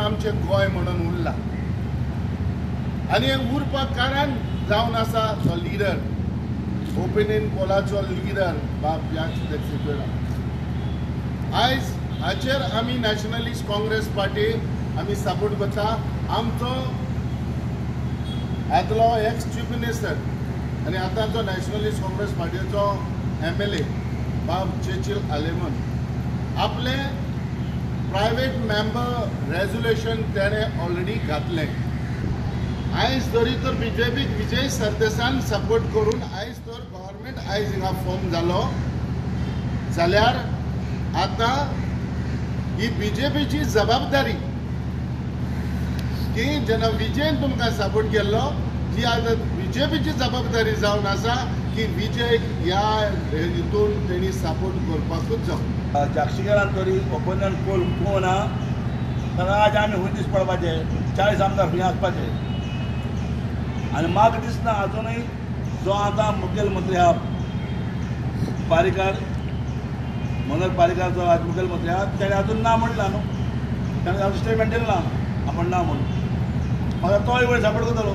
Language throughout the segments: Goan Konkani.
आमचें गोंय म्हणून उरलां आनी हें उरपाक कारण जावन आसा तो लिडर ओपिनियन पोलाचो लिडर बाब जॅक सिक्वेरा. आयज हाचेर आमी नॅशनलिस्ट काँग्रेस पार्टी आमी सपोर्ट करता. आमचो आदलो एक्स चीफ मिनिस्टर आनी आतांचो नॅशनलिस्ट काँग्रेस पार्टीचो MLA बाब चेचिल आलेमन आपले प्रायवेट मेंबर रेजोल्युशन तेणें ऑलरेडी घातलें. आयज जरी तर बीजेपीक विजय सरदेसान सपोर्ट करून आयज तर गव्हर्मेंट आयज हिंगा फॉर्म जालो जाल्यार आतां ही बीजेपीची जबाबदारी की जेन्ना विजयन तुमकां सपोर्ट केल्लो जी आतां बीजेपीची जबाबदारी जावन आसा की विजय ह्या हितून तेणी सपोर्ट करपाकूच जाव. जाक्षीकारान तरी ओपिनियन पोल कोण ना जाल्यार आज आमी खंय दीस पडपाचे 40 आमदार खंय आसपाचे आनी म्हाका दिसना आजुनूय जो आतां मुखेलमंत्री आहा पारीकार मनोहर पारीकार जो आज मुखेलमंत्री आहा तेणें आजून ना म्हणलां न्हू, तेणें आजून स्टेटमेंट दिलें ना आपूण ना म्हणून. म्हाका तोय वयर सपोर्ट करतलो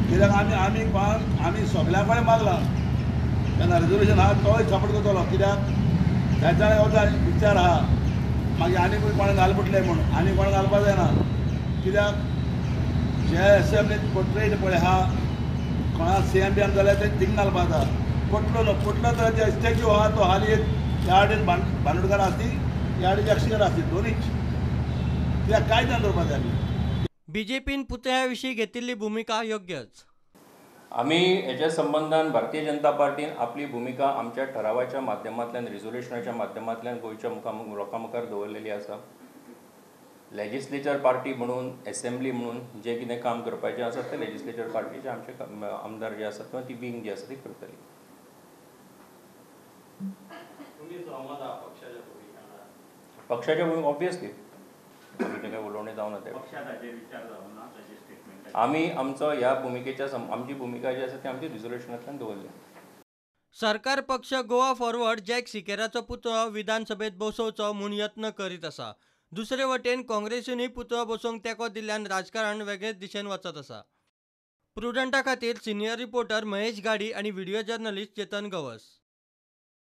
कित्याक आमी आमी आमी सगळ्यां कडेन मागलां तेन्ना रेजोल्युशन आहा तोय सपोर्ट करतलो कित्याक तेच्या विचार आहा मागीर आनी कोण घाल पडलें म्हूण आनी कोण घालपा जायना कित्याक जे एसेंब्लीत पोर्ट्रेट पळय आहा कोणा सीएम बी जाल्यार ते थिंग घालपा जाता. पटलो न्हू पटलो तर जे स्टॅच्यू आहा तो हाली एक ह्या बांदोडकार आसती ह्या जाक्षीकार आसती दोनीच कित्याक कांय ना दवरपा जाय. बीजेपीन पुतळ्या विशीं घेतिल्ली भुमिका योग्यच. आमी हेच्या संबंदान भारतीय जनता पार्टीन आपली भुमिका आमच्या ठरावाच्या माध्यमांतल्यान रिजोल्युशनाच्या माध्यमांतल्यान गोंयच्या लोकां मुखार दवरलेली आसा. लेजिस्लेचर पार्टी म्हणून एसेंब्ली म्हणून जे कितें काम करपाचें आसा तें लेजिस्लेचर पार्टीचे आमचे आमदार जे आसात किंवा ती विंग जी आसा ती करतली. पक्षाच्या भुमिका ऑब्वियसली आमी तें काय उलोवणें जावना तें आमी आमचो ह्या भुमिकेच्या आमची भुमिका जी आसा ती आमची रिजोल्युशनांतल्यान दवरल्या. सरकार पक्ष गोवा फॉरवर्ड जॅक सिकेराचो पुतळो विधानसभेत बसोवचो म्हूण यत्न करीत आसा. दुसरे वटेन काँग्रेसीनूय पुतळो बसोवंक तेंको दिल्ल्यान राजकारण वेगळेच दिशेन वचत आसा. प्रुडंटा खातीर सिनियर रिपोर्टर महेश गाडी आनी व्हिडियो जर्नलिस्ट चेतन गवस.